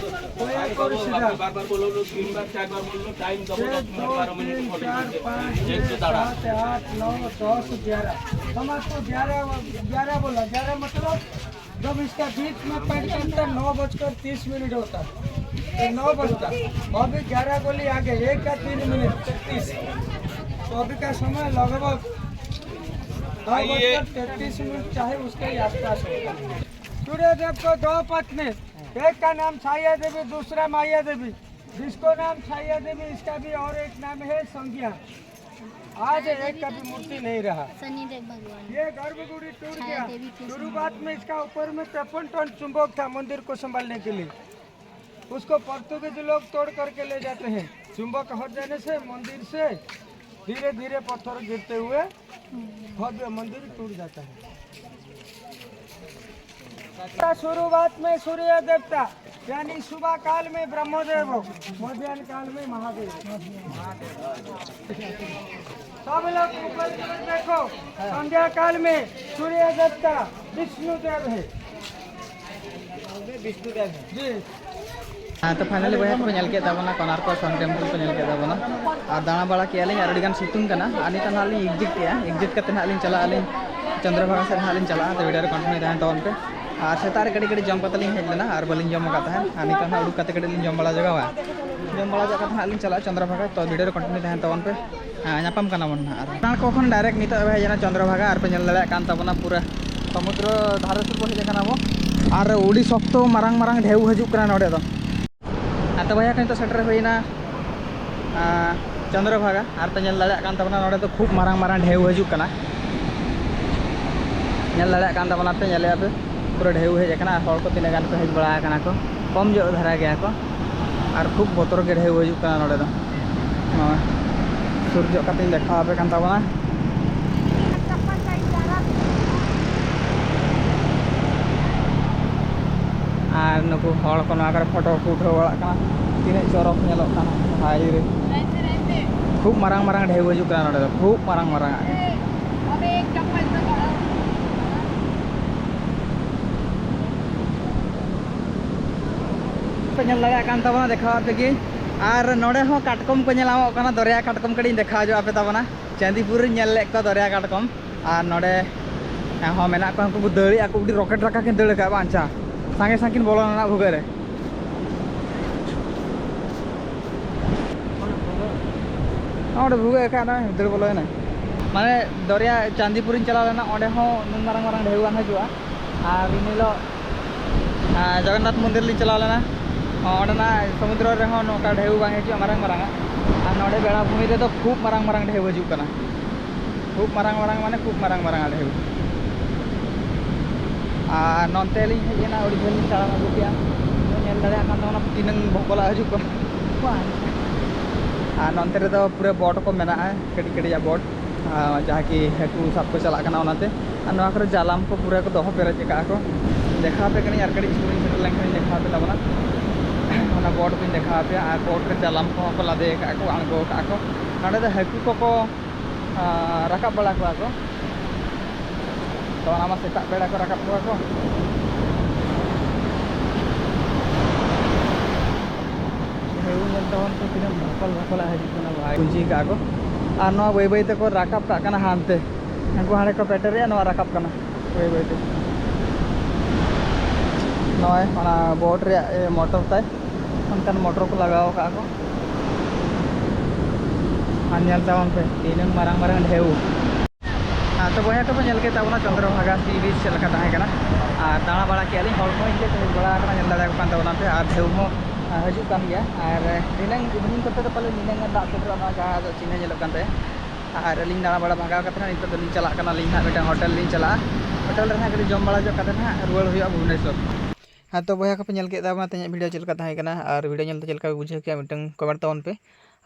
कोई एक और सीधा। बार बार बोलो लोग, तीन बार, चार बार बोलो, टाइम दबो। एक, दो, तीन, चार, पाँच, छः, सात, आठ, नौ, दस, ग्यारह। हम आपको ग्यारह, ग्यारह बोला। ग्यारह मतलब जब इसका बीच में पॉइंट करता है, नौ बजकर तीस मिनट होता है, तो नौ बजता। अभी ग्यारह गोली आगे, एक का तीन मिनट, तैंतीस। तो अभी का समय लगभग नौ बजकर तैंतीस मिनट, चाहे उसके ही आसपास होता है। सूर्यदेव को दो पत्नी, एक का नाम छाया देवी, दूसरा माया देवी। जिसको नाम छाया देवी, इसका भी और एक नाम है संज्ञा। आज एक का भी मूर्ति नहीं रहा। शनिदेव भगवान। ये गर्भगुड़ी टूट छाया गया। देवी के शुरुआत में इसका ऊपर में तिरपन टन चुंबक था मंदिर को संभालने के लिए। उसको पोर्तुगीज लोग तोड़ करके ले जाते हैं। चुंबक हट जाने से मंदिर से धीरे धीरे पत्थर गिरते हुए भव्य मंदिर टूट जाता है। शुरुआत में सूर्य देवता, यानी सुबह काल में ब्रह्मदेव, मध्यान्ह काल में महादेव। सब लोग ऊपर की ओर देखो, संध्या काल में सूर्य देवता विष्णु देव है। विष्णु देव है जी। ᱦᱮᱸ, ᱛᱚ finally ᱵᱚᱭᱦᱟ ᱠᱚ ᱧᱮᱞ ᱠᱮᱫ ᱛᱟᱵᱚᱱᱟ, ᱠᱚᱱᱟᱨᱠᱚ ᱥᱚᱱ ᱴᱮᱢᱯᱮᱞ ᱠᱚ ᱧᱮᱞ ᱠᱮᱫ ᱛᱟᱵᱚᱱᱟ᱾ ᱟᱨ ᱫᱟᱬᱟ ᱵᱟᱲᱟ ᱠᱮᱜᱼᱟ ᱞᱤᱧ, ᱟᱨ ᱟᱹᱰᱤ ᱜᱟᱱ ᱥᱤᱛᱩᱝ ᱠᱟᱱᱟ᱾ ᱟᱨ ᱱᱤᱛᱚᱜ ᱱᱟᱦᱟᱜ ᱞᱤᱧ exit ᱮᱜᱼᱟ᱾ Exit ᱠᱟᱛᱮ ᱱᱟᱦᱟᱜ ᱞᱤᱧ ᱪᱟᱞᱟᱜ ᱟᱹᱞᱤᱧ ᱪᱚᱱᱫᱨᱚᱵᱷᱟᱜᱟ ᱥᱮᱫ ᱱᱟᱦᱟᱜ ᱞᱤᱧ ᱪᱟᱞᱟᱜᱼᱟ᱾ ᱛᱚ video ᱨᱮ continue ᱛᱟᱦᱮᱱ ᱛᱟᱵᱚᱱ ᱯᱮ᱾ ᱟᱨ ᱥᱮᱛᱟᱜ ᱨᱮ ᱠᱟᱹᱴᱤᱡ ᱠᱟᱹᱴᱤᱡ ᱡᱚᱢ ᱠᱟᱛᱮ ᱞᱤᱧ ᱦᱮᱡ ᱞᱮᱱᱟ, ᱟᱨ ᱵᱟᱹᱞᱤᱧ ᱡᱚᱢ ᱟᱠᱟᱫ ᱛᱟᱦᱮᱸᱫ᱾ ᱟᱨ ᱱᱤᱛᱚᱜ ᱱᱟᱦᱟᱜ ᱩᱰᱩᱠ ᱠᱟᱛᱮ ᱠᱟᱹᱴᱤᱡ ᱞᱤᱧ ᱡᱚᱢ ᱵᱟᱲᱟ ᱡᱚᱜᱟᱣᱟ᱾ ᱡᱚᱢ ᱵᱟᱲᱟ ᱡᱚᱜ ᱠᱟᱛᱮ ᱱᱟᱦᱟᱜ ᱞᱤᱧ ᱪᱟᱞᱟᱜᱼᱟ ᱪᱚᱱᱫᱨᱚᱵᱷᱟᱜᱟ᱾ ᱛᱚ video ᱨᱮ continue ᱛᱟᱦᱮᱱ ᱛᱟᱵᱚᱱ ᱯᱮ᱾ ᱦᱮᱸ, ᱧᱟᱯᱟᱢ ᱠᱟᱱᱟ ᱵᱚᱱ ᱱᱟᱦᱟᱜ᱾ ᱟᱨ ᱠᱚᱱᱟᱨᱠᱚ ᱠᱷᱚᱱ direct ᱱᱤᱛᱚᱜ ᱮ ᱦᱮᱡ ᱮᱱᱟ ᱪᱚᱱᱫᱨᱚᱵᱷᱟᱜᱟ, ᱟᱨ ᱯᱮ ᱧᱮᱞ ᱫᱟᱲᱮᱭᱟᱜ ᱠᱟᱱ ᱛᱟᱵᱚᱱᱟ ᱯᱩᱨᱟᱹ ᱥᱚᱢᱩᱫᱨᱚ ᱫᱷᱟᱨᱮ ᱥᱩᱨ ᱵᱚᱱ ᱦᱮᱡ ᱟᱠᱟᱱᱟ ᱵᱚ᱾ ᱟᱨ ᱟᱹᱰᱤ ᱥᱚᱠᱛᱚ ᱢᱟᱨᱟᱝ ᱢᱟᱨᱟᱝ ᱰᱷᱮᱣ ᱦᱤᱡᱩᱜ ᱠᱟᱱᱟ ᱱᱚᱰᱮ ᱫᱚ᱾ ᱟᱨ ᱛᱚ ᱵᱚᱭᱦᱟ ᱠᱚ, ᱱᱤᱛᱚᱜ ᱥᱮᱴᱮᱨ ᱦᱩᱭᱱᱟ, ᱟᱸ, ᱪᱚᱱᱫᱨᱚᱵᱷᱟᱜᱟ᱾ ᱟᱨ ᱯᱮ ᱧᱮᱞ ᱫᱟᱲᱮᱭᱟᱜ ᱠᱟᱱ ᱛᱟᱵᱚᱱᱟ, ᱱᱚᱰᱮ ᱫᱚ ᱠᱷᱩᱵ ᱢᱟᱨᱟᱝ ᱢᱟᱨᱟᱝ ᱰᱷᱮᱣ ᱦᱤᱡᱩᱜ ᱠᱟᱱᱟ᱾ ᱧᱮᱞ ᱫᱟᱲᱮᱭᱟᱜ ᱠᱟᱱ ᱛᱟᱵᱚᱱᱟ ᱯᱮ, ᱧᱮᱞᱮᱜᱼᱟ ᱯᱮ, ᱯᱩᱨᱟᱹ ᱰᱷᱮᱣ ᱦᱮᱡ ᱟᱠᱟᱱᱟ᱾ ᱟᱨ ᱦᱚᱲ ᱠᱚ ᱛᱤᱱᱟᱹᱜ ᱜᱟᱱ ᱠᱚ ᱦᱮᱡ ᱵᱟᱲᱟ ᱟᱠᱟᱱᱟ ᱠᱚ, ᱠᱚᱢ ᱧᱚᱜ ᱫᱷᱟᱨᱟ ᱜᱮᱭᱟ ᱠᱚ᱾ ᱟᱨ ᱠᱷᱩᱵ ᱵᱚᱛᱚᱨ ᱜᱮ ᱰᱷᱮᱣ ᱦᱤᱡᱩᱜ ᱠᱟᱱᱟ ᱱᱚᱰᱮ ᱫᱚ᱾ ᱱᱚᱜᱼᱚᱭ ᱥᱩᱨ ᱧᱚᱜ ᱠᱟᱛᱮᱧ ᱫᱮᱠᱷᱟᱣ ᱟᱯᱮ ᱠᱟᱱ ᱛᱟᱵᱚᱱᱟ᱾ ᱟᱨ ᱱᱩᱠᱩ ᱦᱚᱲ ᱠᱚ ᱱᱚᱣᱟ ᱠᱚᱨᱮ ᱯᱷᱳᱴᱳ ᱠᱚ ᱩᱴᱷᱟᱹᱣ ᱵᱟᱲᱟᱜ ᱠᱟᱱᱟ᱾ ᱛᱤᱱᱟᱹᱜ ᱪᱚᱨᱚᱠ ᱧᱮᱞᱚᱜ ᱠᱟᱱᱟ ᱵᱷᱟᱭ ᱨᱮ᱾ ᱠᱷᱩᱵ ᱢᱟᱨᱟᱝ ᱢᱟᱨᱟᱝ ᱰᱷᱮᱣ ᱦᱤᱡᱩᱜ ᱠᱟᱱᱟ ᱱᱚᱰᱮ ᱫᱚ, ᱠᱷᱩᱵ ᱢᱟᱨᱟᱝ ᱢᱟᱨᱟᱝ ᱟᱜ ᱜᱮ᱾ ᱯᱮ ᱧᱮᱞ ᱫᱟᱲᱮᱭᱟᱜ ᱠᱟᱱ ᱛᱟᱵᱚᱱᱟ, ᱫᱮᱠᱷᱟᱣ ᱟᱯᱮ ᱜᱤᱧ᱾ ᱟᱨ ᱱᱚᱰᱮ ᱦᱚᱸ ᱠᱟᱴᱠᱚᱢ ᱠᱚ ᱧᱮᱞ ᱧᱟᱢᱚᱜ ᱠᱟᱱᱟ, ᱫᱚᱨᱭᱟ ᱠᱟᱴᱠᱚᱢ ᱠᱟᱹᱴᱤᱡ ᱤᱧ ᱫᱮᱠᱷᱟᱣ ᱧᱚᱜ ᱟᱯᱮ ᱛᱟᱵᱚᱱᱟ᱾ ᱪᱟᱸᱫᱤᱯᱩᱨ ᱨᱤᱧ ᱧᱮᱞ ᱞᱮᱫ ᱠᱚᱣᱟ ᱫᱚᱨᱭᱟ ᱠᱟᱴᱠᱚᱢ᱾ ᱟᱨ ᱱᱚᱰᱮ ᱦᱚᱸ ᱢᱮᱱᱟᱜ ᱠᱚᱣᱟ, ᱩᱱᱠᱩ ᱠᱚ ᱫᱟᱹᱲᱮᱜᱼᱟ ᱠᱚ, ᱩᱰᱤ ᱨᱚᱠᱮᱴ ᱞᱮᱠᱟ ᱠᱤᱱ ᱫᱟᱹᱲ ᱟᱠᱟᱫ ᱵᱟᱝ ᱪᱟ, ᱥᱟᱸᱜᱮ ᱥᱟᱸᱜᱮ ᱠᱤᱱ ᱵᱚᱞᱚ ᱞᱮᱱᱟ ᱵᱷᱩᱜᱟᱹᱜ ᱨᱮ᱾ ᱱᱚᱰᱮ ᱵᱷᱩᱜᱟᱹᱜ ᱟᱠᱟᱫ ᱱᱚᱜᱼᱚᱭ ᱫᱟᱹᱲ ᱵᱚᱞᱚᱭᱮᱱᱟᱭ᱾ ᱢᱟᱱᱮ ᱫᱚᱨᱭᱟ ᱪᱟᱸᱫᱤᱯᱩᱨᱤᱧ ᱪᱟᱞᱟᱣ ᱞᱮᱱᱟ, ᱚᱸᱰᱮ ᱦᱚᱸ ᱱᱩᱱ ᱢᱟᱨᱟᱝ ᱢᱟᱨᱟᱝ ᱰᱷᱮᱣ ᱵᱟᱝ ᱦᱤᱡᱩᱜᱼᱟ᱾ ᱟᱨ ᱤᱱᱟᱹ ᱦᱤᱞᱳᱜ ᱟᱨ ᱡᱚᱜᱚᱱᱱᱟᱛᱷ ᱢᱚᱱᱫᱤᱨ ᱞᱤᱧ ᱪᱟᱞᱟᱣ ᱞᱮᱱᱟ᱾ ᱚᱸᱰᱮᱱᱟᱜ ᱥᱚᱢᱩᱫᱨᱚ ᱨᱮᱦᱚᱸ ᱱᱚᱝᱠᱟ ᱰᱷᱮᱣ ᱵᱟᱝ ᱦᱤᱡᱩᱜᱼᱟ ᱢᱟᱨᱟᱝ ᱢᱟᱨᱟᱝ ᱟᱜ᱾ ᱟᱨ ᱱᱚᱰᱮ ᱵᱮᱲᱟ ᱵᱷᱩᱢᱤ ᱨᱮᱫᱚ ᱠᱷᱩᱵ ᱢᱟᱨᱟᱝ ᱢᱟᱨᱟᱝ ᱰᱷᱮᱣ ᱦᱤᱡᱩᱜ ᱠᱟᱱᱟ᱾ ᱠᱷᱩᱵ ᱢᱟᱨᱟᱝ ᱢᱟᱨᱟᱝ ᱢᱟᱱᱮ ᱠᱷᱩᱵ ᱢᱟᱨᱟᱝ ᱢᱟᱨᱟᱝ ᱟᱜ ᱰᱷᱮᱣ᱾ ᱟᱨ ᱱᱚᱱᱛᱮ ᱞᱤᱧ ᱦᱮᱡ ᱮᱱᱟ, ᱟᱹᱰᱤ ᱡᱷᱟᱹᱞ ᱞᱤᱧ ᱛᱟᱲᱟᱢ ᱟᱹᱜᱩ ᱠᱮᱜᱼᱟ᱾ ᱧᱮᱞ ᱫᱟᱲᱮᱭᱟᱜ ᱠᱟᱱ ᱛᱟᱵᱚᱱᱟ ᱛᱤᱱᱟᱹᱝ ᱵᱚᱦᱚᱜ ᱞᱟᱜ ᱦᱤᱡᱩᱜ ᱠᱟᱱᱟ᱾ ᱟᱨ ᱱᱚᱱᱛᱮ ᱨᱮᱫᱚ ᱯᱩᱨᱟᱹ ᱵᱳᱴ ᱠᱚ ᱢᱮᱱᱟᱜᱼᱟ, ᱠᱟᱹᱴᱤᱡ ᱠᱟᱹᱴᱤᱡ ᱟᱜ ᱵᱳᱴ, ᱟᱨ ᱡᱟᱦᱟᱸ ᱠᱤ ᱦᱟᱹᱠᱩ ᱥᱟᱵ ᱠᱚ ᱪᱟᱞᱟᱜ ᱠᱟᱱᱟ ᱚᱱᱟᱛᱮ᱾ ᱟᱨ ᱱᱚᱣᱟ ᱠᱚᱨᱮ ᱡᱟᱞᱟᱢ ᱠᱚ ᱯᱩᱨᱟᱹ ᱠᱚ ᱫᱚᱦᱚ ᱯᱮᱨᱮᱡ ᱟᱠᱟᱫᱼᱟ ᱠᱚ᱾ ᱫᱮᱠᱷᱟᱣ ᱟᱯᱮ ᱠᱟᱹᱱᱟᱹᱧ ᱟᱨ ᱠᱟᱹᱴᱤᱡ ᱥᱩᱨ ᱤᱧ ᱥᱮᱴᱮᱨ ᱞᱮᱱᱠᱷᱟᱱ ᱤᱧ ᱫᱮᱠᱷᱟᱣ ᱟᱯᱮ ᱛᱟᱵᱚᱱᱟ᱾ ᱚᱱᱟ ᱵᱳᱴ ᱠᱚᱧ ᱫᱮᱠᱷᱟᱣ ᱟᱯᱮᱭᱟ᱾ ᱟᱨ ᱵᱳᱴ ᱨᱮ ᱡᱟᱞᱟᱢ ᱠᱚᱦᱚᱸ ᱠᱚ ᱞᱟᱫᱮ ᱟᱠᱟᱫᱼᱟ ᱠᱚ, ᱟᱬᱜᱚ ᱟᱠᱟᱫᱼᱟ ᱠᱚ᱾ ᱱᱚᱸᱰᱮ ᱫᱚ ᱦᱟᱹᱠᱩ ᱠᱚᱠᱚ, ᱟᱨ ᱨᱟᱠᱟᱵ ᱵᱟᱲᱟ ᱠᱚᱣᱟ ᱠᱚ᱾ ᱛᱚ ᱚᱱᱟ ᱢᱟ ᱥᱮᱛᱟᱜ ᱵᱮᱲᱟ ᱠᱚ ᱨᱟᱠᱟᱵ ᱠᱚᱣᱟ ᱠᱚ᱾ ᱰᱷᱮᱣ ᱧᱮᱞ ᱛᱟᱵᱚᱱ ᱯᱮ ᱛᱤᱱᱟᱹᱜ ᱵᱷᱟᱯᱚᱞ ᱵᱷᱟᱯᱚᱞᱟᱜ ᱦᱤᱡᱩᱜ ᱠᱟᱱᱟ ᱵᱷᱟᱭ᱾ ᱯᱩᱸᱡᱤ ᱠᱟᱜᱼᱟ ᱠᱚ᱾ ᱟᱨ ᱱᱚᱣᱟ ᱵᱟᱹᱭ ᱵᱟᱹᱭ ᱛᱮᱠᱚ ᱨᱟᱠᱟᱵ ᱠᱟᱜ ᱠᱟᱱᱟ ᱦᱟᱱᱛᱮ᱾ ᱩᱱᱠᱩ ᱦᱟᱸᱰᱮ ᱠᱚ ᱯᱮᱴᱮᱨᱮᱜᱼᱟ, ᱱᱚᱣᱟ ᱨᱟᱠᱟᱵ ᱠᱟᱱᱟ ᱵᱟᱹᱭ ᱵᱟᱹᱭ ᱛᱮ᱾ ᱱᱚᱜᱼᱚᱭ ᱚᱱᱟ ᱵᱳᱴ ᱨᱮᱭᱟᱜ, ᱮ, ᱢᱚᱴᱚᱨ ᱛᱟᱭ᱾ ᱚᱱᱠᱟᱱ ᱢᱚᱴᱚᱨ ᱠᱚ ᱞᱟᱜᱟᱣ ᱠᱟᱜᱼᱟ ᱠᱚ᱾ ᱟᱨ ᱧᱮᱞ ᱛᱟᱵᱚᱱ ᱯᱮ ᱛᱤᱱᱟᱹᱝ ᱢᱟᱨᱟᱝ ᱢᱟᱨᱟᱝ ᱰᱷᱮᱣ᱾ ᱟᱨ ᱛᱚ ᱵᱚᱭᱦᱟ ᱠᱚᱯᱮ ᱧᱮᱞ ᱠᱮᱫ ᱛᱟᱵᱚᱱᱟ ᱪᱚᱱᱫᱨᱚᱵᱷᱟᱜᱟ ᱥᱤ ᱵᱤᱪ ᱪᱮᱫ ᱞᱮᱠᱟ ᱛᱟᱦᱮᱸ ᱠᱟᱱᱟ᱾ ᱟᱨ ᱫᱟᱬᱟ ᱵᱟᱲᱟ ᱠᱮᱜᱼᱟ ᱞᱤᱧ, ᱦᱚᱲ ᱠᱚᱦᱚᱸ ᱤᱧ ᱴᱷᱮᱱ ᱠᱚ ᱦᱮᱡ ᱵᱟᱲᱟ ᱟᱠᱟᱱᱟ, ᱧᱮᱞ ᱫᱟᱲᱮᱭᱟᱠᱚ ᱠᱟᱱ ᱛᱟᱵᱚᱱᱟ ᱯᱮ᱾ ᱟᱨ ᱰᱷᱮᱣ ᱦᱚᱸ, ᱟᱨ ᱦᱤᱡᱩᱜ ᱠᱟᱱ ᱜᱮᱭᱟ᱾ ᱟᱨ ᱫᱷᱤᱱᱟᱹᱝ evening ᱠᱚᱛᱮ ᱫᱚ ᱯᱟᱞᱮ ᱱᱤᱱᱟᱹᱝ ᱜᱟᱱ ᱫᱟᱜ ᱥᱮᱴᱮᱨᱚᱜᱼᱟ, ᱱᱚᱣᱟ ᱡᱟᱦᱟᱸ ᱫᱚ ᱪᱤᱱᱦᱟᱹ ᱧᱮᱞᱚᱜ ᱠᱟᱱ ᱛᱟᱭᱟ᱾ ᱟᱨ ᱟᱹᱞᱤᱧ ᱫᱟᱬᱟ ᱵᱟᱲᱟ ᱵᱷᱟᱜᱟᱣ ᱠᱟᱛᱮ ᱱᱟᱦᱟᱜ ᱱᱤᱛᱚᱜ ᱫᱚᱞᱤᱧ ᱪᱟᱞᱟᱜ ᱠᱟᱱᱟᱞᱤᱧ ᱱᱟᱦᱟᱜ, ᱢᱤᱫᱴᱟᱝ ᱦᱳᱴᱮᱞ ᱞᱤᱧ ᱪᱟᱞᱟᱜᱼᱟ᱾ ᱦᱳᱴᱮᱞ ᱨᱮ ᱱᱟᱦᱟᱜ ᱠᱟᱹᱴᱤᱡ ᱡᱚᱢ ᱵᱟᱲᱟ ᱧᱚᱜ ᱠᱟᱛᱮ ᱱᱟᱦᱟᱜ ᱨᱩᱣᱟᱹᱲ ᱦᱩᱭᱩᱜᱼᱟ ᱵᱷᱩᱵᱽᱱᱮᱥᱚᱨ᱾ ᱦᱮᱸ ᱛᱚ ᱵᱚᱭᱦᱟ ᱠᱚᱯᱮ ᱧᱮᱞ ᱠᱮᱫ ᱛᱟᱵᱚᱱᱟ ᱛᱮᱦᱮᱧᱟᱜ video ᱪᱮᱫ ᱞᱮᱠᱟ ᱛᱟᱦᱮᱸ ᱠᱟᱱᱟ, ᱟᱨ video ᱧᱮᱞ ᱛᱮ ᱪᱮᱫ ᱞᱮᱠᱟ ᱯᱮ ᱵᱩᱡᱷᱟᱹᱣ ᱠᱮᱜᱼᱟ ᱢᱤᱫᱴᱟᱝ comment ᱛᱟᱵᱚᱱ ᱯᱮ᱾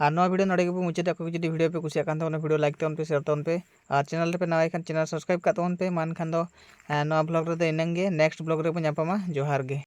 ᱟᱨ ᱱᱚᱣᱟ video ᱱᱚᱰᱮ ᱜᱮᱵᱚᱱ ᱢᱩᱪᱟᱹᱫᱟ᱾ ᱚᱠᱚᱭ ᱠᱚ ᱡᱩᱫᱤ video ᱯᱮ ᱠᱩᱥᱤᱭᱟᱜ ᱠᱟᱱ ᱛᱟᱵᱚᱱᱟ video like ᱛᱟᱵᱚᱱ ᱯᱮ, share ᱛᱟᱵᱚᱱ ᱯᱮ, ᱟᱨ channel ᱨᱮᱯᱮ ᱱᱟᱣᱟ ᱠᱷᱟᱱ channel subscribe ᱠᱟᱜ ᱛᱟᱵᱚᱱ ᱯᱮ᱾ ᱢᱟ ᱮᱱᱠᱷᱟᱱ ᱫᱚ, ᱮᱸ, ᱱᱚᱣᱟ vlog ᱨᱮᱫᱚ ᱤᱱᱟᱹᱝ ᱜᱮ, next vlog ᱨᱮᱵᱚᱱ ᱧᱟᱯᱟᱢᱟ᱾ ᱡᱚᱦᱟᱨ ᱜᱮ᱾